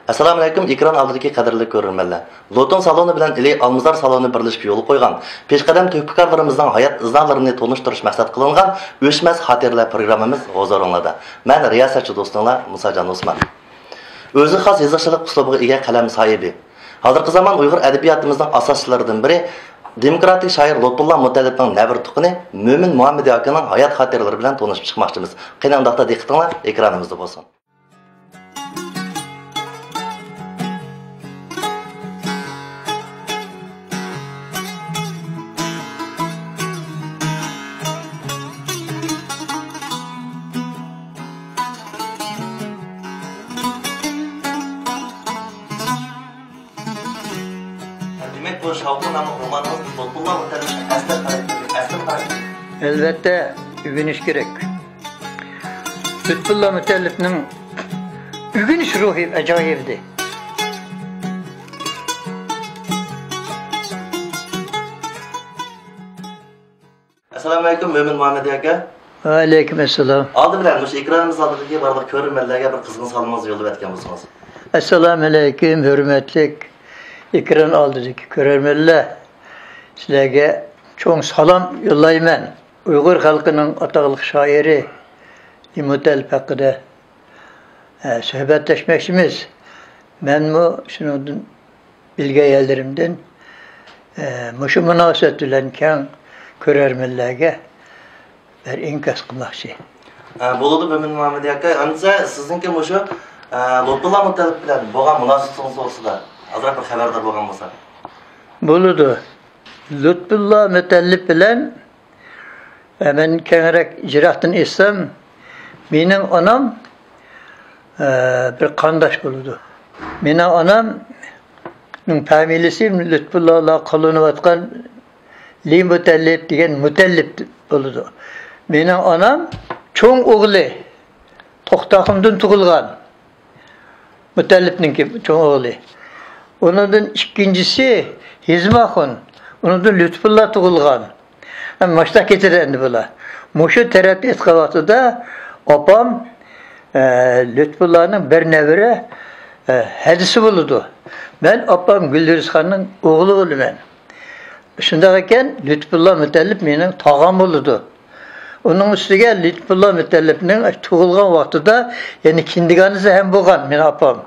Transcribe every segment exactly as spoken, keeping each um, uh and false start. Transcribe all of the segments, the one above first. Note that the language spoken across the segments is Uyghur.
ئەسسالامۇئەلەيكۇم، ئېكران ئالدىدىكى قەدىرلىك كۆرۈرمەنلەر. لوتون سالونى بىلەن ئىلى ئالمىزار سالونى بىرلىشىپ يولغا قويغان پېشقەدەم تۆھپىكارلىرىمىزنىڭ ھايات ئىزنالىرىنى تونۇشتۇرۇش مەقسەت قىلىنغان ئۆچمەس خاتىرىلەر پروگراممىمىز ھۇزۇرۇڭلاردا. مەن رىياسەتچى دوستۇڭلار مۇساجان ئوسمان. ئۆزىگە خاس يېزىقچىلىق ئۇسلۇبىغا ئىگە قەلەم ساھىبى، ھازىرقى زامان ئۇيغۇر ئەدەبىياتىمىزنىڭ ئاساسچىلىرىدىن بىرى، دېموكراتىك شائىر لۇتپۇللا مۇتەللىپنىڭ نەۋرە تۇغقىنى مۆمىن مۇھەممەد ياكىنىڭ ھايات خاتىرىلىرى بىلەن تونۇشۇپ چىقماقچىمىز. قېنى، ئۇنداقتا دىققىتىڭلار ئېكرانىمىزدا بولسۇن. دېمەك، بۇ شاۋقۇن ناملىق رومانىڭىز لۇتپۇللا مۇتەللىپنىڭ ئەسلى خاراكتېرى، ئەسلى خاراكتېرى. ئەلۋەتتە، ئۆگىنىش كېرەك. لۇتپۇللا مۇتەللىپنىڭ ئۆگىنىش روھى ئاجايىپ ئىدى. ئەسسالامۇئەلەيكۇم، مۆمىن مۇھەممەد ئاكا. ۋەئەلەيكۇم ئەسسالام. ئالدى بىلەن مۇشۇ ئېكرانىمىز ئالدىدىكى بارلىق كۆرۈرمەنلەرگە بىر قىزغىن سالىمىڭىزنى يوللاپ ئۆتكەن بولسىڭىز. ئەسسالامۇئەلەيكۇم، ھۆرمەتلىك ئېكران ئالدىدىكى كۆرۈرمەنلەر. سىلەرگە چوڭ سالام يوللايمەن. ئۇيغۇر خەلقىنىڭ ئاتاقلىق شائىرى لى مۇتەللىپ ھەققىدە ئە، سۆھبەتلەشمەكچىمىز. مەنمۇ شۇنىڭدىن بىلگەن يەرلىرىمدىن، ئە، مۇشۇ مۇناسىۋەت بىلەن كەڭ كۆرەرمەنلەرگە بىر ئىنكاس قىلماقچى. ئە، بولىدۇ، مۆمىن مۇھەممەد ئاكا. ئەمىسە سىزنىڭكى مۇشۇ، ئە، لۇتپۇللا مۇتەللىپ بىلەن بولغان مۇناسىۋىتىڭىز توغرىسىدا ئازراق بىر خەۋەردار بولغان بولساق. بولىدۇ. لۇتپۇللا مۇتەللىپ بىلەن ئە، مەن كەڭرەك يىراقتىن ئېيتسام، مېنىڭ ئانام، ئە، بىر قانداش بولىدۇ. مېنىڭ ئانامنىڭ فامىلىسى لۇتپۇللا قوللىنىۋاتقان لى مۇتەللىپ دېگەن مۇتەللىپ بولىدۇ. مېنىڭ ئانام چوڭ ئوغلى توختاخۇندىن تۇغۇلغان. مۇتەللىپنىڭكى چوڭ ئوغلى. ئۇنىڭدىن ئىككىنچىسى ھېزىم ئاخۇن. ئۇنىڭدىن لۇتپۇللا تۇغۇلغان. ھەم ماشۇنداق كېتىدۇ ئەمدى بۇلار. مۇشۇ تەرەپتە ئېيتقان ۋاقتىدا ئاپام، ئە، لۇتپۇللانىڭ بىر نەۋرە، ئە، ھەدىسى بولىدۇ. مەن ئاپام گۈلدۈرۇسخاننىڭ ئوغلى بولىمەن. شۇنداق ئىكەن، لۇتپۇللا مۇتەللىپ مېنىڭ تاغام بولىدۇ. ئۇنىڭ ئۈستىگە لۇتپۇللا مۇتەللىپنىڭ تۇغۇلغان ۋاقتىدا يەنە كىندىگانىسى ھەم بولغان مېنىڭ ئاپام.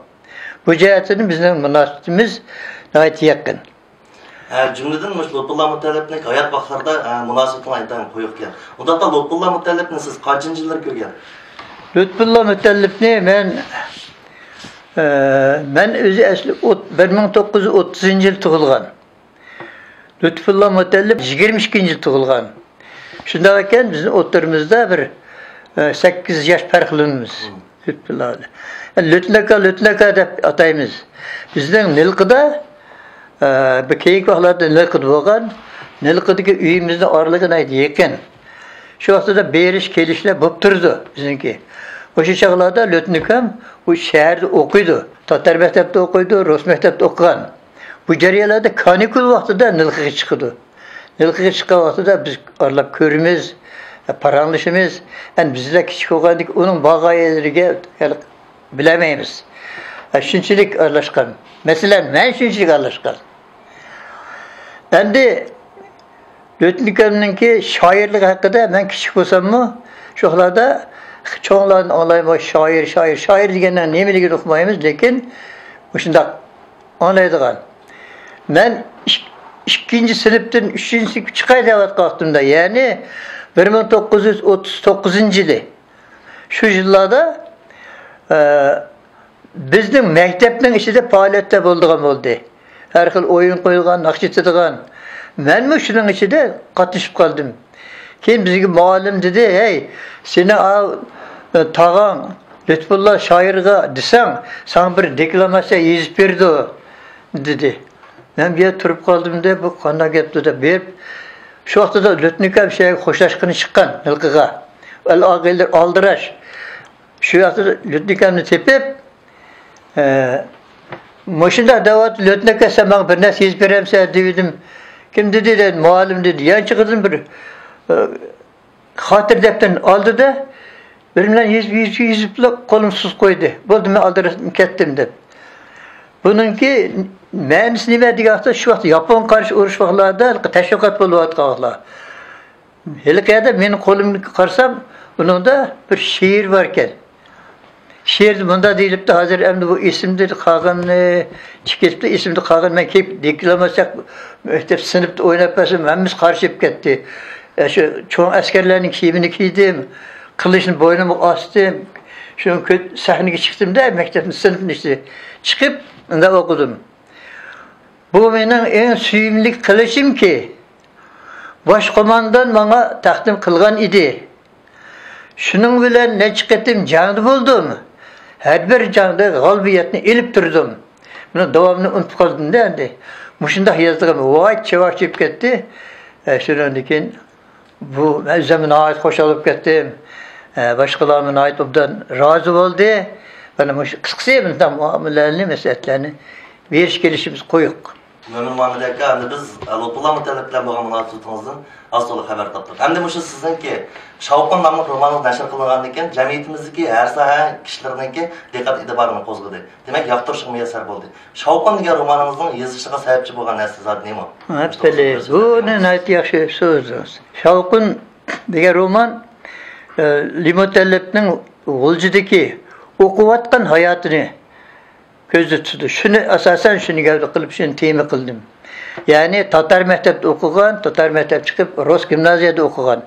بۇ جەھەتتىن بىزنىڭ مۇناسىۋىتىمىز ناھايىتى يېقىن. ھە، جۈملىدىن مۇشۇ لۇتپۇللا مۇتەللىپنىڭ ھايات ۋاقىتلىرىدا، ھە، مۇناسىۋىتىڭلار ئىنتايىن قويۇقكەن. ئۇنداقتا لۇتپۇللا مۇتەللىپنى سىز قانچىنچى يىللىرى كۆرگەن؟ لۇتپۇللا مۇتەللىپنى مەن، ئە، مەن ئۆزى ئەسلى ئوت-، بىر مىڭ توققۇز يۈز ئوتتۇزىنچى يىل تۇغۇلغان. لۇتپۇللا مۇتەللىپ يىگىرمە ئىككىنچى يىل تۇغۇلغان. شۇنداق ئىكەن، بىزنىڭ ئوتتۇرىمىزدا بىر، ئە، سەككىز ياش پەرقلىنىمىز. مم. لۇتپۇللا بىلەن. لۇتناكا، لۇتناكا دەپ ئاتايمىز. بىزنىڭ نىلقىدا، ئە، بىر كېيىنكى ۋاقىتلاردا نىلقىدا بولغان، نىلقىدىكى ئۆيىمىزنىڭ ئارىلىقى ناھايىتى يېقىن. شۇ ۋاقتىدا بېرىش كېلىشلەر بولۇپ تۇرىدۇ بىزنىڭكى. ئوشۇ چاغلاردا لۇتنىكام ئۇ شەھەردە ئوقۇيدۇ، تاتار مەكتەپتە ئوقۇيدۇ، رۇس مەكتەپتە ئوقۇغان. بۇ جەريانلاردا كانىكۇل ۋاقتىدا نىلقىغا چىقىدۇ. نىلقىغا چىققان ۋاقتىدا بىز ئارىلاپ كۆرىمىز، پاراڭلىشىمىز. ئەمدى بىزلەر كىچىك بولغاندىكىن ئۇنىڭ بارغان يەرلىرىگە ھېلى بىلەلمەيمىز. شۇنچىلىك ئارىلاشقان. مەسىلەن، مەن شۇنچىلىك ئارىلاشقان. ئەمدى لۇتنىكامنىڭكى شائىرلىقى ھەققىدە مەن كىچىك بولساممۇ، شۇ چاغلاردا چوڭلاردىن ئاڭلايمەن، شائىر، شائىر، شائىر دېگەننىڭ نېمىلىكىنى ئۇقمايمىز، لېكىن مۇشۇنداق ئاڭلايدىغان. مەن ئىك-، ئىككىنچى سىنىپتىن ئۈچىنچى سىنىپقا چىقاي دەۋاتقان ۋاقتىمدا، يەنى بىر مىڭ توققۇز يۈز ئوتتۇز توققۇزىنچى يىلى، شۇ يىللاردا، ئە، بىزنىڭ مەكتەپنىڭ ئىچىدە پائالىيەتلەر بولىدىغان بولدى. ھەر خىل ئويۇن قويىدىغان، ناخشا ئېيتىدىغان. مەنمۇ شۇنىڭ ئىچىدە قاتنىشىپ قالدىم. كېيىن بىزگە مۇئەللىم دېدى، «ھەي، سېنىڭ ئاۋۇ، ئە، تاغاڭ لۇتپۇللا شائىرغا دېسەڭ، ساڭا بىر دېكلاماتسىيە يېزىپ بېرىدۇ» دېدى. مەن بۇ يەردە تۇرۇپ قالدىم-دە، بۇ قانداق گەپتۇ دەپ بېرىپ، شۇ ۋاقتىدا لۇتنىكام شۇ يەرگە خوشلاشقىلى چىققان ھېلىقىغا. ئەل-ئاغىنىلىرى ئالدىراش. شۇ ۋاقتىدا لۇتنىكامنى تېپىپ، ئە، مۇشۇنداق دەۋاتىدۇ، لۇتنىكا، سەن ماڭا بىر نەرسە يېزىپ بېرەمسەن دېۋىدىم. كىم دېدى؟ دېدى، مۇئەللىم دېدى. يانچۇقىدىن بىر، ئە، خاتىرە دەپتەرنى ئالدى-دە، بىر بىلەن يېزىپ، يېزىپ، يېزىپلا قولۇمنى سوزۇپ قويدى. بولدى، مەن ئالدىراپ كەتتىم دەپ. بۇنىڭكى مەنىسى نېمە دېگەن ۋاقىتتا، شۇ ۋاقىت ياپون قارشى ئۇرۇش ۋاقىتلاردا تەشۋىقات بولۇۋاتقان ۋاقىتلار. ھېلىقى يەردە مېنىڭ قولۇمنى قارىسام، ئۇنىڭدا بىر شېئىر باركەن. شېئىردا مۇنداق دېيىلىپتۇ، ھازىر ئەمدى بۇ ئېسىمدە قالغىنىنى چىقىرىپتۇ، ئېسىمدە قالغىنى مەن كېلىپ دېكلاماتسىيە مەكتەپ سىنىپتا ئويناپ بەرسەم، ھەممىسى قارشى چىقىپ كەتتى. ئە، شۇ چوڭ ئەسكەرلەرنىڭ كىيىمىنى كىيدىم، قىلىچنى بوينۇمغا ئاستىم. شۇ كۆ-، سەھنىگە چىقتىمدە، مەكتەپنىڭ سىنىپنىڭ ئىچىدە چىقىپ، ئۇنداق ئوقۇدۇم. بۇ مېنىڭ ئەڭ سۆيۈملۈك قىلىچىمكى، باش قوماندان ماڭا تەقدىم قىلغان ئىدى. شۇنىڭ بىلەن نەچچە قېتىم جەڭدە بولدۇم. ھەر بىر جەڭدە غالىبىيەتنى ئېلىپ تۇردۇم. بۇنىڭ داۋامىنى ئۇنتۇپ قالدىم-دە ئەمدى. مۇشۇنداق يازدىغىنىم ۋاي چاۋاك چىقىپ كەتتى. ئە، شۇنىڭدىن كېيىن بۇ، مەن ئۆزۈم ناھايىتى خۇشال بولۇپ كەتتىم. ئە، باشقىلارمۇ ناھايىتى ئوبدان رازى بولدى. مانا مۇشۇ قىسقىسى مۇنداق مۇئامىلىلەرنى، مەسلىھەتلەرنى بېرىش كېلىشىمىز قويۇق. مۆمىن مۇھەممەد ئاكا، ئەمدى بىز، ئە، لۇتپۇللا مۇتەللىپ بىلەن بولغان مۇناسىۋىتىڭىزدىن ئاز تولا خەۋەر تاپتۇق. ئەمدى مۇشۇ سىزنىڭكى شاۋقۇن ناملىق رومانىڭىز نەشر قىلىنغاندىن كېيىن، جەمئىيىتىمىزدىكى ھەر ساھە كىشىلىرىنىڭكى دىققەت ئېتىبارىنى قوزغىدى. دېمەك، ياقتۇرۇشقا مۇيەسسەر بولدى. شاۋقۇن دېگەن رومانىڭىزنىڭ يېزىلىشىغا سەۋەبچى بولغان نەرسە زادى نېمە؟ ھە، بۇنى ناھايىتى ياخشى سورىدىڭىز. شاۋقۇن دېگەن رومان، ئە، لى مۇتەللىپنىڭ غۇلجىدىكى ئوقۇۋاتقان ھاياتىنى كۆزدە تۇتىدۇ. شۇنى ئاساسەن شۇنى گەۋدە قىلىپ، شۇنى تېما قىلدىم. يەنى تاتار مەكتەپتە ئوقۇغان، تاتار مەكتەپ چىقىپ، رۇس گىمنازىيەدە ئوقۇغان.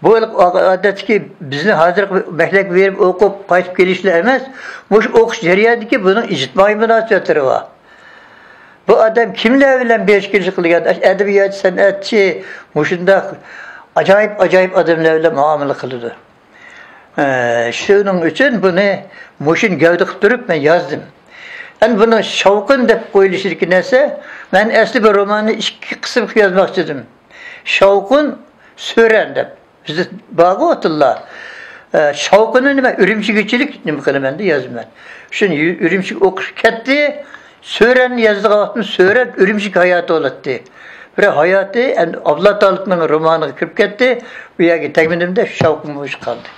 بۇ ئادەتتىكى بىزنىڭ ھازىرقى مەكتەپكە بېرىپ ئوقۇپ قايتىپ كېلىشلا ئەمەس، مۇشۇ ئوقۇش جەريانىدىكى بۇنىڭ ئىجتىمائىي مۇناسىۋەتلىرى بار. بۇ ئادەم كىملەر بىلەن بېرىش كېلىش قىلغان؟ ئەدەبىياتچى، سەنئەتچى، مۇشۇنداق ئاجايىپ، ئاجايىپ ئادەملەر بىلەن مۇئامىلە قىلىدۇ. ئە، شۇنىڭ ئۈچۈن بۇنى مۇشۇنى گەۋدە قىلىپ تۇرۇپ مەن يازدىم. ئەمدى بۇنىڭ شاۋقۇن دەپ قويۇلۇشىدىكى نەرسە، مەن ئەسلى بۇ روماننى ئىككى قىسىم قىلىپ يازماقچى ئىدىم. شاۋقۇن، سۆرەن دەپ. بىزدە بارغۇ تىللار. ئە، شاۋقۇننى مەن ئۈرۈمچىگىچىلىك نېمە قىلىمەن دەپ يازىمەن. شۇنى يۈ-، ئۈرۈمچىگە ئوقۇشقا كەتتى. سۆرەننى يازىدىغان ۋاقتىم سۆرەن ئۈرۈمچىگە ھاياتى بولاتتى. بىراق ھاياتى ئەمدى ئابلا تالىپنىڭ رومانىغا كىرىپ كەتتى. ئۇ يەرگە تەگمىدىم-دە، شاۋقۇن بولۇشۇپ قالدى.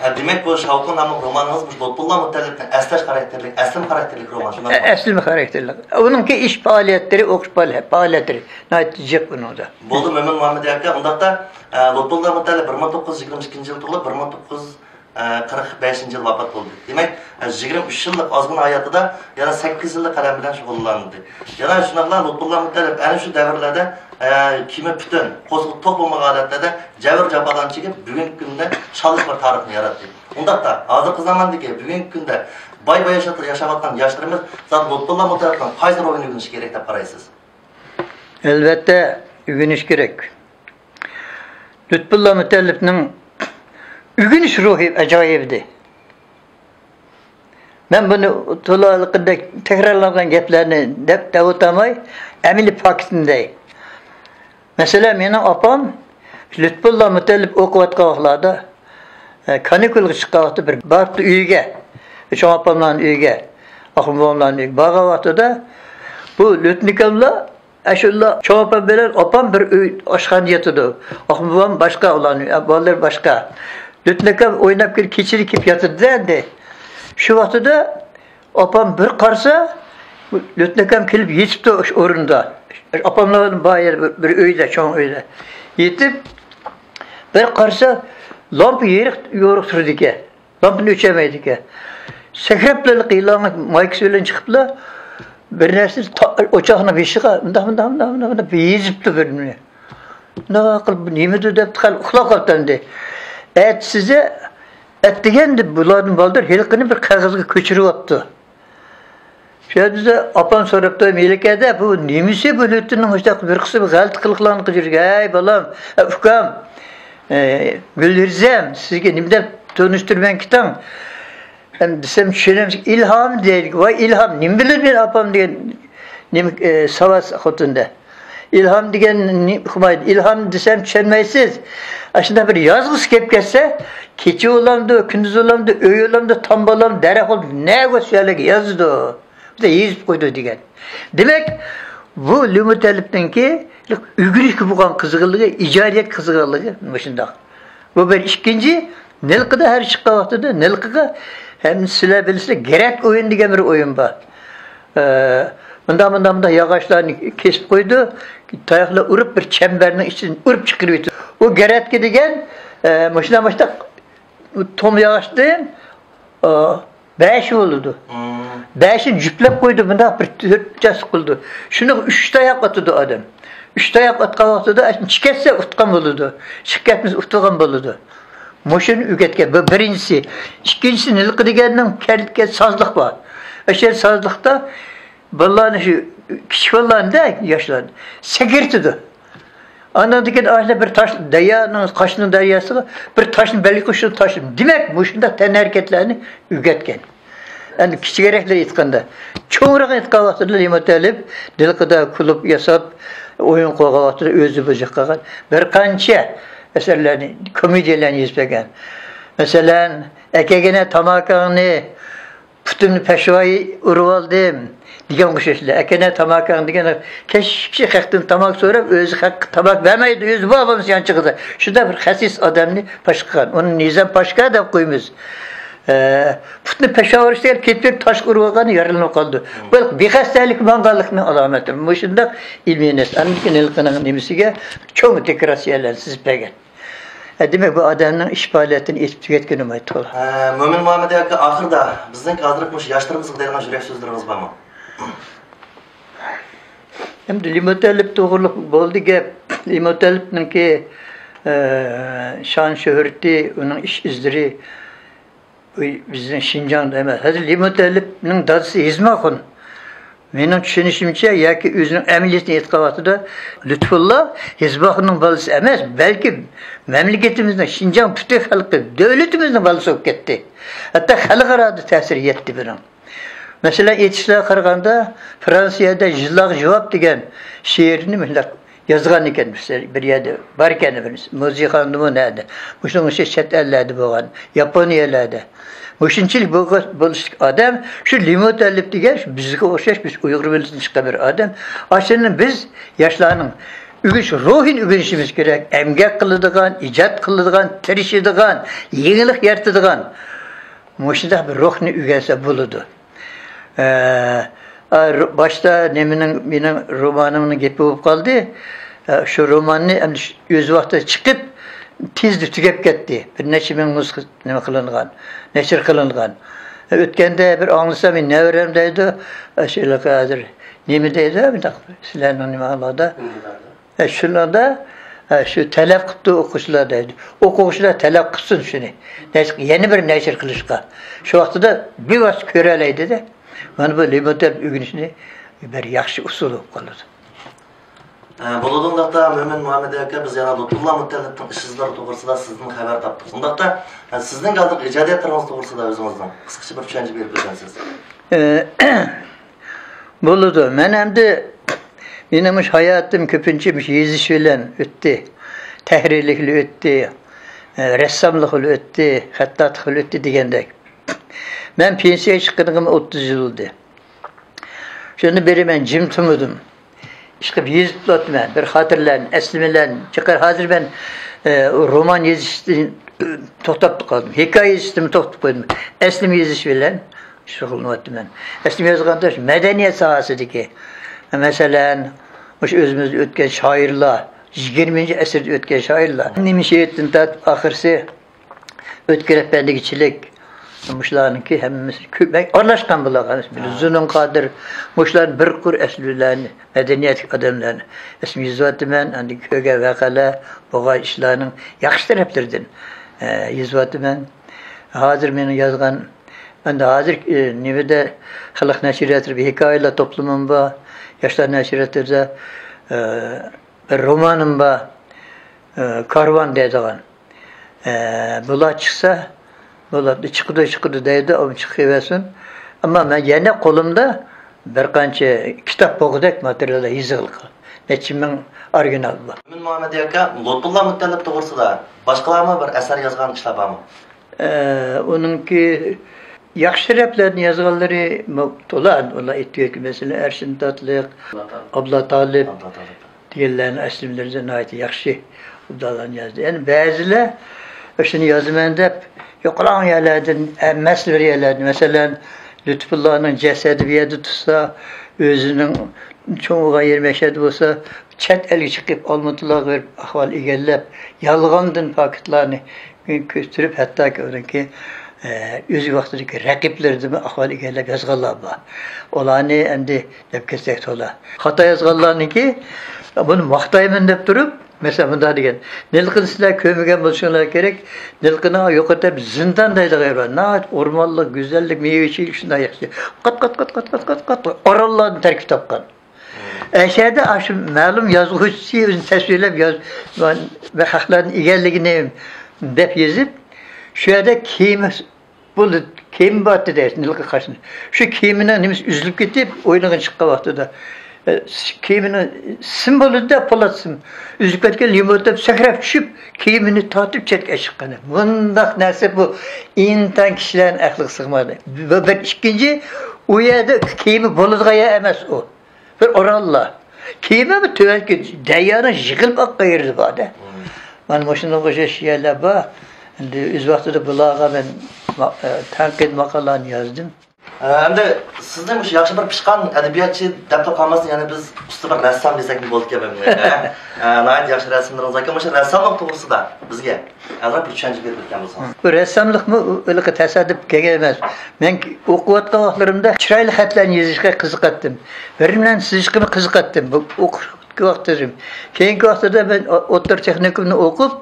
ھە، دېمەك، بۇ شاۋقۇن ناملىق رومانىڭىز مۇشۇ لۇتپۇللا مۇتەللىپنىڭ ئەسلەش خاراكتېرلىك، ئەسلىمە خاراكتېرلىك رومان، شۇنداقمۇ؟ ئە-، ئەسلىمە خاراكتېرلىك. ئۇنىڭكى ئىش پائالىيەتلىرى، ئوقۇش پائالىيەت-، پائالىيەتلىرى ناھايىتى جىق ئۇنىڭدا. بولدى، مۆمىن مۇھەممەد ئاكا. ئۇنداقتا، ئە، لۇتپۇللا مۇتەللىپ بىر مىڭ توققۇز يۈز يىگىرمە ئىككىنچى يىل تۇغۇلۇپ، بىر مىڭ توققۇز يۈز قىرىق بەشىنچى يىلى ۋاپات بولدى. دېمەك، يىگىرمە ئۈچ يىللىق ئازغىنە ھاياتىدا يەنە سەككىز يىللىق قەلەم بىلەن شۇغۇللاندى. يەنە شۇنداقلا لۇتپۇللا مۇتەللىپ ئەنە شۇ دەۋرلەردە، ئە، كىيىمى پۈتۈن، قورسىقى توق بولمىغان ھالەتلەردە جەۋر-جاپالارنى چېكىپ، بۈگۈنكى كۈندە شانلىق بىر تارىخنى ياراتتى. ئۇنداقتا، ھازىرقى زاماندىكى، بۈگۈنكى كۈندە باي-باي ياشا-، ياشاۋاتقان ياشلىرىمىز زادى لۇتپۇللا مۇتەللىپنىڭ قايسى روھىنى ئۆگىنىشى كېرەك دەپ قارايسىز؟ ئەلۋەتتە، ئۆگىنىش كېرەك. لۇتپۇللا مۇتەللىپنىڭ ئۆگىنىش روھى ئاجايىپ ئىدى. مەن بۇنى تولا ھېلىقىدەك تەكرارلانغان گەپلەرنى دەپ، دەۋاتالماي، ئەمەلىي پاكىتنى دەي. مەسىلەن، مېنىڭ ئاپام لۇتپۇللا مۇتەللىپ ئوقۇۋاتقان ۋاقىتلاردا، ئە، كانىكۇلغا چىققان ۋاقىتتا بىر بارىپتۇ ئۆيىگە، چوڭ ئاپاملارنىڭ ئۆيىگە، ئاخۇن بوۋاملارنىڭ ئۆيىگە بارغان ۋاقتىدا، بۇ لۇتنىكاملار ئەشۇلا چوڭ ئاپام بىلەن ئاپام بىر ئۆي ئاشخانىدا ياتىدۇ. ئاخۇن بوۋام باشقا، ئۇلارنىڭ بالىلىرى باشقا. لۇتنىكام ئويناپ كېلىپ، كېچىدە كېلىپ ياتىدۇ-دە ئەمدى. شۇ ۋاقتىدا ئاپام بىر قارىسا، لۇتنىكام كېلىپ يېتىپتۇ ئاشۇ ئورنىدا. ئاپاملار بار يەر بىر، بىر ئۆيدە، چوڭ ئۆيدە. يېتىپ، بىر قارىسا، لامپا يېرىق، يورۇق تۇرىدىكەن. لامپىنى ئۆچۈرمەيدىكەن. سەكرەپلا يىلاننىڭ مايكىسى بىلەن چىقىپلا، بىر نەرسىنى تا-، ئوچاقنىڭ بېشىغا مۇنداق، مۇنداق، مۇنداق، مۇنداق، مۇنداق يېزىپتۇ بىر نېمىنى. مۇنداق قىلىپ، بۇ نېمىدۇ دەپ خېلى ئۇخلاپ قاپتۇ ئەمدى. ئەتىسىدە، ئەتىگەندە بۇلاردىن بالدۇر ھېلىقىنى بىر قەغەزگە كۆچۈرۈۋاپتۇ. شۇ يەردە ئاپام سوراپتۇ، مەلىكەدە، بۇ نېمىسى بۇ لۇتنىڭ مۇشۇنداق بىر قىسىم غەلىتە قىلىقلارنى قىلىپ يۈرگەن؟ ھەي بالام، ئە، ئۇكام، ئە، گۈلرىزەم، سىزگە نېمە دەپ تونۇشتۇرىمەن كېتىڭ؟ ئەمدى دېسەم، چۈشىنەمسىز؟ ئىلھام دەيدىكەن. ۋاي ئىلھام، نېمە بىلىمەن ئاپام دېگەن، نېمە، ئە، ساۋاتسىز خوتۇن-دە. ئىلھام دېگەن نېمە ئۇقمايدۇ. ئىلھام دېسەم چۈشەنمەيسىز. ئاشۇنداق بىر يازغۇسى كېلىپ كەتسە، كېچە بولامدۇ، كۈندۈز بولامدۇ، ئۆي بولامدۇ، تام بولامدۇ، دەرەخ بولامدۇ، نەگە شۇ يەرلەرگە يازىدۇ. بىزدە يېزىپ قويدۇ دېگەن. دېمەك، بۇ لى مۇتەللىپنىڭكى ئۆگىنىشكە بولغان قىزغىنلىقى، ئىجادىيەت قىزغىنلىقى مۇشۇنداق. بۇ بىر. ئىككىنچى، نىلقىدا ھەر چىققان ۋاقتىدا نىلقىغا، ھەم سىلەر بىلىسىلەر، گرەك ئويۇن دېگەن بىر ئويۇن بار. ئە، مۇنداق، مۇنداق، مۇنداق ياغاچلارنى كېسىپ قويىدۇ. تاياقلار ئۇرۇپ، بىر چەمبەرنىڭ ئىچىدىن ئۇرۇپ چىقىرىۋېتىدۇ. ئۇ گەرەتكە دېگەن، ئە، مۇشۇنداق، مۇشۇنداق توم ياغاچتىن، ئە، بەشى بولىدۇ. مم. بەشىنى جۈپلەپ قويىدۇ، مۇنداق بىر تۆت جاسلىق قىلىدۇ. شۇنىڭغا ئۈچ تاياق ئاتىدۇ ئادەم. ئۈچ تاياق ئاتقان ۋاقتىدا ئىچى كەتسە ئۇتقان بولىدۇ. ئىچى كەتمىسە ئۇتۇلغان بولىدۇ. مۇشۇنى ئۆگەتكەن. بۇ بىرىنچىسى. ئىككىنچىسى، ھېلىقى دېگەننىڭ كەلگەن سازلىق بار. ئاشۇ سازلىقتا بالىلارنى، شۇ كىچىك بالىلارنى، ياشلارنى سەكرىتىدۇ. ئاندىن كېيىن ئاشۇنداق بىر تاش، دەريانىڭ، قاشنىڭ دەرياسىغا بىر تاشنى بەلگە قويۇپ، شۇ تاشنى. دېمەك، مۇشۇنداق تەنھەرىكەتلەرنى ئۆگەتكەن. ئەمدى كىچىكرەكلەر ئېيتقاندا، چوڭراق ئېيتقان ۋاقتىدا لېمۇتەلىپ ھېلىقىدا كۇلۇب ياساپ، ئويۇن قويغان ۋاقتىدا ئۆزى بۇزۇپ قالغان بىر قانچە ئەسەرلەرنى، كومېدىيەلەرنى يېزىپ بەرگەن. مەسىلەن، ئەكەگىنە تاماكاڭنى، پۇتۇمنى پەشۋايى ئۇرۇۋالدىم دېگەن ئوخشاشلا. ئەكەنە تاماكاڭ دېگەن، كەچ كىشى خەقتىن تاماكا سوراپ، ئۆزى خەققە تاماكا بەرمەيدۇ، ئۆزى بار بولمىسا يانچۇقىدا. شۇنداق بىر خەسىس ئادەمنى پاش قىلغان. ئۇنى نىزام پاشكا دەپ قويىمىز. ئە، پۇتنى پەشۋايى ئۇرۇش دېگەن، كېتىپ تاشقا ئۇرۇپ ئالغان، يارىلىنىپ قالىدۇ. بۇ بىخەستەلىك ماڭغانلىقنىڭ ئالامەتى. مۇشۇنداق ئىلمىي نەرسە. ئاندىن كېيىن ھېلىقىنىڭ نېمىسىگە چوڭ دېكوراتسىيەلەرنى سىزىپ بەرگەن. ھە، دېمەك، بۇ ئادەمنىڭ ئىش پائالىيىتىنى ئېيتىپ تۈگەتكىلى بولمايدۇ، تولا. ھە، مۆمىن مۇھەممەد ئاكا، ئاخىردا بىزنىڭ ھازىرقى مۇشۇ ياشلىرىمىزغا دەيدىغان يۈرەك سۆزلىرىڭىز بارمۇ؟ ئەمدى لېمۇتەلىپ توغرۇلۇق بولدى گەپ. لېمۇتەلىپنىڭكى، ئە، شان شۆھرىتى، ئۇنىڭ ئىش ئىزلىرى، بىزنىڭ شىنجاڭدا ئەمەس. ھازىر لېمۇتەلىپنىڭ دادىسى ھېزماخۇن. مېنىڭ چۈشىنىشىمچە ياكى ئۆزىنىڭ ئەمەلىيىتىنى ئېيتقان ۋاقتىدا، لۇتپۇللا ھېزماخۇننىڭ بالىسى ئەمەس، بەلكى مەملىكىتىمىزنىڭ، شىنجاڭ پۈتۈن خەلقى، دۆلىتىمىزنىڭ بالىسى بولۇپ كەتتى. ھەتتا خەلقئارادا تەسىرى يەتتى بۇنىڭ. مەسىلەن، ئېيتىشلارغا قارىغاندا، فرانسىيەدە يىللارغا جاۋاب دېگەن شېئىرنى مۇنداق يازغان ئىكەن، بىر يەردە بار ئىكەن، بىر مۇزېيخانىدىمۇ نەدە. مۇشۇنىڭ ئىچى چەت ئەللەردە بولغان، ياپونىيەلەردە. مۇشۇنچىلىك بولغا-، بولۇشلۇق ئادەم، شۇ لېمۇتەلىپ دېگەن، شۇ بىزگە ئوخشاش، بىز ئۇيغۇر مىللىتىدىن چىققان بىر ئادەم. ئاشۇنى بىز ياشلارنىڭ ئۆگىنىش روھىنى ئۆگىنىشىمىز كېرەك. ئەمگەك قىلىدىغان، ئىجاد قىلىدىغان، تىرىشىدىغان، يېڭىلىق يارىتىدىغان مۇشۇنداق بىر روھنى ئۆگەنسە بولىدۇ. ئە، ئا، رو-، باشتا نېمىنىڭ، مېنىڭ رومانىمنىڭ گېپى بولۇپ قالدى. ئە، شۇ روماننى ئەمدى شۇ ئۆز ۋاقتىدا چىقىپ، تېزلا تۈگەپ كەتتى. بىر نەچچە مىڭ نۇسخا نېمە قىلىنغان، نەشر قىلىنغان. ئە، ئۆتكەندە بىر ئاڭلىسام، مېنىڭ نەۋرەم دەيدۇ، ئە، شۇ ھېلىقى ھازىر نېمە دەيدۇ، مۇنداق سىلەرنىڭ نېمە ئاڭلاردا؟ ئە، شۇنىڭدا، ئە، شۇ تەلەپ قىپتۇ ئوقۇغۇچىلار دەيدۇ. ئوقۇغۇچىلار تەلەپ قىلسۇن شۇنى. نەشر، يەنە بىر نەشر قىلىشقا. شۇ ۋاقتىدا بىۋاسىتە كۆرەلەيدۇ-دە. مانا بۇ لېمۇتەلىپ ئۆگىنىشنى بىر ياخشى ئۇسۇل بولۇپ قالىدۇ. ئە، بولىدۇ، ئۇنداقتا مۆمىن مۇھەممەد ئاكا، بىز يەنە لۇتپۇللا مۇتەللىپنىڭ ئىش ئىزلىرى توغرىسىدا سىزدىن خەۋەر تاپتۇق. ئۇنداقتا، ئە، سىزنىڭ ھازىرقى ئىجادىيەتلىرىڭىز توغرىسىدا ئۆزىڭىزنىڭ قىسقىچە بىر چۈشەنچە بېرىپ ئۆتەمسىز؟ ئە، بولىدۇ. مەن ئەمدى، مېنىڭ مۇشۇ ھاياتىم كۆپىنچە مۇشۇ يېزىش بىلەن ئۆتتى. تەھرىرلىك بىلەن ئۆتتى. ئە، رەسساملىق بىلەن ئۆتتى. خەتتاتلىق بىلەن ئۆتتى دېگەندەك. مەن پېنسىيەگە چىققىنىغا ئوتتۇز يىل بولدى. شۇندىن بېرى مەن جىم تۇرمىدىم. ئىشقىلىپ يېزىپ تۇراتتىمەن. بىر خاتىرىلەرنى، ئەسلىمىلەرنى. چىقار، ھازىر مەن، ئە، رومان يېزىشتىن، ئە، توختاپ قالدىم. ھېكايە يېزىشتىنمۇ توختاپ قويدۇم. ئەسلىمە يېزىش بىلەن شۇغۇللىنىۋاتىمەن. ئەسلىمە يازغاندا شۇ مەدەنىيەت ساھەسىدىكى، مەسىلەن، مۇشۇ ئۆزىمىزدە ئۆتكەن شائىرلار، يىگىرمىنچى ئەسىردە ئۆتكەن شائىرلار. نېمە شېئىرىدىن تارتىپ ئاخىرسى ئۆتكۈر ئەپەندىگىچىلىك، مۇشۇلارنىڭكى ھەممىسى كۆپ ئارىلاشقان بۇلار. ھە. زۇنۇن قادىر، مۇشۇلار بىر قۇر ئەسلىلەرنى، مەدەنىيەتلىك ئادەملەرنى ئەسلىمە يېزىۋاتىمەن. ئاندىن كۆرگەن ۋەقەلەر، بولغان ئىشلارنىڭ ياخشى تەرەپلىرىدىن، ئە، يېزىۋاتىمەن. ھازىر مېنىڭ يازغان، ئەمدى ھازىر، ئە، نېمىدە، خەلق نەشرىياتلىرى بىر ھېكايىلەر توپلىمىم بار، ياشلار نەشرىياتىدا، ئە، بىر رومانىم بار، ئە، كارۋان دەيدىغان. ئە، بۇلار چىقسا، بۇلار چىقىدۇ، چىقىدۇ دەيدۇ، ئۇ چىقىۋەرسۇن. ئەمما مەن يەنە قولۇمدا بىر قانچە كىتاب بولغۇدەك ماتېرىياللار يېزىقلىق. نەچچە مىڭ ئورىگىنال بار. مۆمىن مۇھەممەد ئاكا، لۇتپۇللا مۇتەللىپ توغرىسىدا باشقىلارمۇ بىر ئەسەر يازغان كىشىلەر بارمۇ؟ ئە، ئۇنىڭكى ياخشى تەرەپلەرنى يازغانلىرى مو-، تولا، ئۇلار ئېيتىۋەتكەن، مەسىلەن، ئەرشىن تاتلىق، ئابلا تالىپ. ئابلا تالىپ. دېگەنلەرنىڭ ئەسلىمىلىرى ناھايىتى ياخشى ئوبدانلارنى يازدى. يەنە بەزىلەر شۇنى يازىمەن دەپ يوقىلاڭ يەرلەردىن، ئەمەس بىر يەرلەردىن، مەسىلەن، لۇتپۇللانىڭ جەسەتى بۇ يەردە تۇرسا، ئۆزىنىڭ چوڭ بولغان يېرى مەشەدە بولسا، چەت ئەلگە چىقىپ، ئالمۇتىلارغا بېرىپ ئەھۋال ئىگىلەپ، يالغاندىن پاكىتلارنى كۆتۈرۈپ، ھەتتاكى ئۇنىڭكى، ئە، ئۆز ۋاقتىدىكى رەقىبلىرىدىنمۇ ئەھۋال ئىگىلەپ يازغانلار بار. ئۇلارنى ئەمدى دەپ كەتسەك تولا. خاتا يازغانلارنىڭكى، بۇنى ماختايمەن دەپ تۇرۇپ، مەسىلەن، مۇنداق دېگەن، نىلقىنى سىلەر كۆرمىگەن بولۇشۇڭلار كېرەك، نىلقىنىڭ يۇقىرى تەرىپى زىندان دەيدىغان يەر بار. ناھايىتى ئورمانلىق، گۈزەللىك، مېۋە-چېۋىلىك شۇنداق ياخشى. قات، قات، قات، قات، قات، قات، قات ئاراللاردىن تەركىب تاپقان. ئەشەدە ئاشۇ مەلۇم يازغۇچىسى ئۆزىنى تەسۋىرلەپ ياز-، مەن، مەن خەقلەرنى ئىگىلىگىنىم دەپ يېزىپ، شۇ يەردە كېمە بولدى، كېمە بارتتى دەيسىز، نىلقا قاشنى. شۇ كېمىنىڭ نېمىسى ئۈزۈلۈپ كېتىپ، ئوينىغىن چىققان ۋاقتىدا، ئە، كېمىنىڭ سىم بولىدۇ-دە، پولات سىم. ئۈزۈلۈپ كەتكەن لىموت دەپ سەكرەپ چۈشۈپ، كېمىنى تارتىپ چەتكە چىققان. بۇنداق نەرسە بۇ ئىنتايىن كىشىلەرنىڭ ئەقلىگە سىغمايدۇ. بۇ بىر. ئىككىنچى، ئۇ يەردە كېمە بولىدىغان يەر ئەمەس ئۇ. بىر ئوراللار. كېمە بىر تۆۋەنكى دەريانىڭ يىغىلىپ ئاققان يېرىدە بار-دە. مم. مانا مۇشۇنىڭغا ئوخشاش شېئىرلار بار. ئەمدى ئۆز ۋاقتىدا بۇلارغا مەن ما-، ئە، تەنقىد ماقالىلەرنى يازدىم. ئە، ئەمدى سىزنى مۇشۇ ياخشى بىر پىشقان ئەدەبىياتچى دەپلا قالماستىن، يەنە بىز ئۇستا بىر رەسسام دېسەكمۇ بولىدىكەن مەن بۇ يەردە. ئە، ناھايىتى ياخشى رەسىملىرىڭىز بار ئىكەن. مۇشۇ رەسساملىق توغرىسىدا بىزگە ئازراق بىر چۈشەنچە بېرىپ ئۆتكەن بولسىڭىز. بۇ رەسساملىقمۇ ھېلىقى تاسادىپ كەلگەن ئەمەس. مەن ئوقۇۋاتقان ۋاقىتلىرىمدا چىرايلىق خەتلەرنى يېزىشقا قىزىقاتتىم. رەسىملەرنى سىزىشقىمۇ قىزىقاتتىم. بۇ ئوقۇش ۋاقىتلىرىم. كېيىنكى ۋاقىتلىرىدا مەن ئوتتۇرا تېخنىكومنى ئوقۇپ،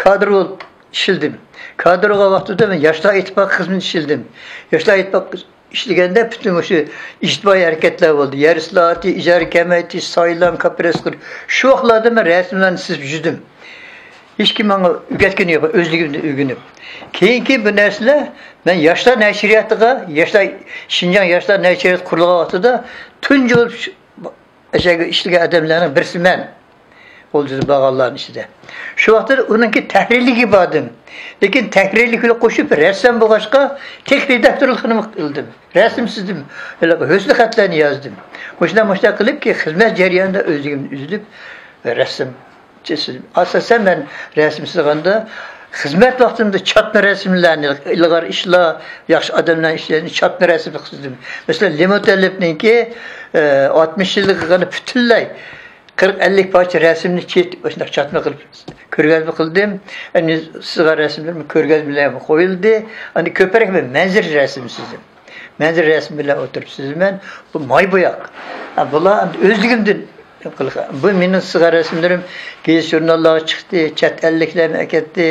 كادىر بولۇپ ئىشلىدىم. كادىر بولغان ۋاقتىدا مەن ياشلار ئىتتىپاقى خىزمىتىدە ئىشلىدىم. ياشلار ئىتتىپاقى ئىشلىگەندە پۈتۈن مۇشۇ ئىجتىمائىي ھەرىكەتلەر بولدى. يەر ئىسلاھاتى، ئىجارە كېمەيتىش، سايلام، كاپىرەس قىلىش. شۇ ۋاقىتلاردا مەن رەسىملەرنى سىزىپ يۈردۈم. ھېچكىم ماڭا ئۆگەتكىنى يوق، ئۆزلۈكۈمدىن ئۆگىنىپ. كېيىنكى بۇ نەرسىلەر مەن ياشلار نەشرىياتىغا، ياشلار، شىنجاڭ ياشلار نەشرىياتى قۇرۇلغان ۋاقتىدا تۇنجى بولۇپ شۇ، ئەشەگە ئىشلىگەن ئادەملەرنىڭ بىرسى مەن. ئولجىدا بارغانلارنىڭ ئىچىدە. شۇ ۋاقىتتا ئۇنىڭكى تەھرىرلىكى باردىم. لېكىن تەھرىرلىك بىلەن قوشۇپ رەسسام بولغاچقا، تېخى رېداكتورلۇقنىمۇ قىلدىم. رەسىم سىزدىم. ھۆسنى خەتلەرنى يازدىم. مۇشۇنداق، مۇشۇنداق قىلىپ كېيىن خىزمەت جەريانىدا ئۆزلۈكۈمدىن ئۈزۈلۈپ رەسىم سىزدىم. ئاساسەن مەن رەسىم سىزغاندا خىزمەت ۋاقتىمدا چاتما رەسىملەرنى، ئىلغار ئىشلار، ياخشى ئادەملەرنىڭ ئىشلىرىنى چاتما رەسىم قىلىپ سىزدىم. مەسىلەن، لېمۇتەلىپنىڭكى، ئە، ئاتمىش يىللىقىغا پۈتۈنلەي قىرىق ئەللىك پارچە رەسىمنى چېتىپ، مۇشۇنداق چاتما قىلىپ كۆرگەزمە قىلدىم. ئەمدى سىزغان رەسىملىرىم كۆرگەزمىلەرگە قويۇلدى. ئەمدى كۆپرەك مەن مەنزىرە رەسىمى سىزدىم. مەنزىرە رەسىمى بىلەن ئولتۇرۇپ سىزىمەن. بۇ ماي بوياق. ھە، بۇلار ئەمدى ئۆزلۈكۈمدىن قىلغان. بۇ مېنىڭ سىزغان رەسىملىرىم گېزىت-ژۇرناللارغا چىقتى، چەت ئەللىكلەرمۇ ئەكەتتى.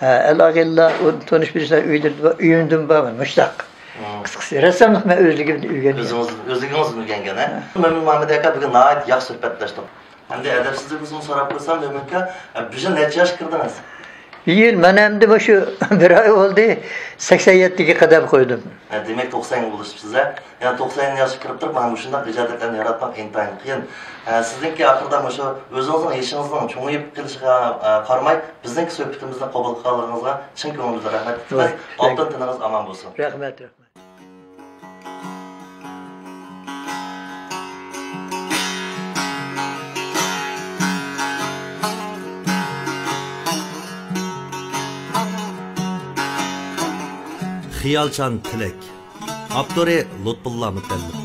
ھە، ئەل-ئاغىنىلەر، تونۇش-بىلىشلەر ئۆيلىرىدە بار، ئۆيۈمدىمۇ بار، مۇشۇنداق. مم. قىسقىسى، رەسساملىق مەن ئۆزلۈكۈمدىن ئۆگەنگەن. ئۆزىڭىز، ئۆزلۈكىڭىزدىن ئۆگەنگەن، ھە؟ ھە. مۆمىن مۇھەممەد ئاكا، بۈگۈن ناھايىتى ياخشى سۆھبەتلەشتۇق. ئەمدى ئەدەپسىزلىك بولسىمۇ سوراپ قويسام، مۆمىن ئاكا، بۇ يىل نەچچە ياشقا كىردىڭىز؟ بۇ يىل مانا ئەمدى مۇشۇ بىر ئاي بولدى، سەكسەن يەتتىگە قەدەم قويدۇم. ھە، دېمەك، توقسانغا بولۇشۇپسىز، ھە؟ يەنە توقسان ياشقا كىرىپ تۇرۇپ، مانا مۇشۇنداق ئىجادىيەتلەرنى ياراتماق ئىنتايىن قىيىن. ھە، سىزنىڭكى ئاخىرىدا مۇشۇ ئۆزىڭىزنىڭ يېشىڭىزنىڭ چوڭىيىپ قېلىشىغا، ھە، قارىماي، بىزنىڭكى سۆھبىتىمىزنى قوبۇل قىلغانلىقىڭىزغا چىن كۆڭلىمىزدىن رەھمەت ئېيتىمىز. ۋاي، ئالتۇن تېنىڭىز ئامان بولسۇن. رەھمەت، رەھمەت. خىيالچان تىلەك. ئاپتورى لۇتپۇللا مۇتەللىپ.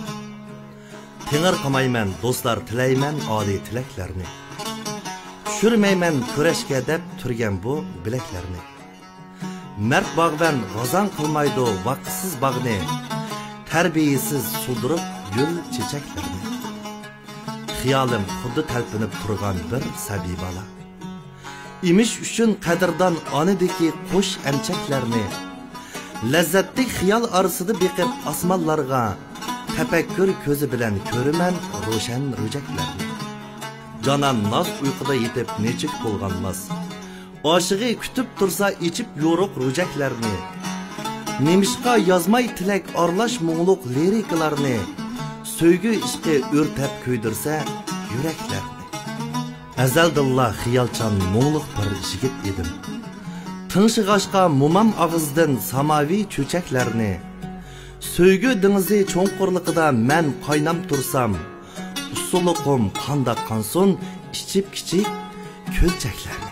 تېڭىرقىمايمەن دوستلار، تىلەيمەن ئالىي تىلەكلەرنى. چۈشۈرمەيمەن كۈرەشكە دەپ تۈرگەن بۇ بىلەكلەرنى. مەرد باغۋەن غازاڭ قىلمايدۇ ۋاقىتسىز باغنى، تەربىيەسىز سۇلدۇرۇپ گۈل چېچەكلەرنى. خىيالىم خۇددى تەلپۈنۈپ تۇرغان بىر سەبىي بالا. ئېمىش ئۈچۈن قەدىردان ئانىدىكى قۇش ئەمچەكلەرنى. لەززەتلىك خىيال ئارىسىدا بېقىپ ئاسمانلارغا، تەپەككۇر كۆزى بىلەن كۆرىمەن روشەن روجەكلەرنى. جانان ناز ئۇيقۇدا يېتىپ نېچۈك بولغانماس. ئاشىقى كۈتۈپ تۇرسا ئېچىپ يورۇق روجەكلەرنى. نېمىشقا يازماي تىلەك ئارىلاش مۇڭلۇق لىرىكىلارنى؟ سۆيگۈ ئىشقى ئۆرتەپ كۆيدۈرسە يۈرەكلەرنى. ئەزەلدىنلا خىيالچان مۇڭلۇق بىر يىگىت ئىدىم. تىڭشىغاچقا مومام ئاغزىدىن ساماۋى چۆچەكلەرنى. سۆيگۈ دېڭىزى چوڭقۇرلۇقىدا مەن قايناپ تۇرسام، ئۇسسۇلۇقۇم قانداق قانسۇن ئىچىپ كىچىك كۆلچەكلەرنى.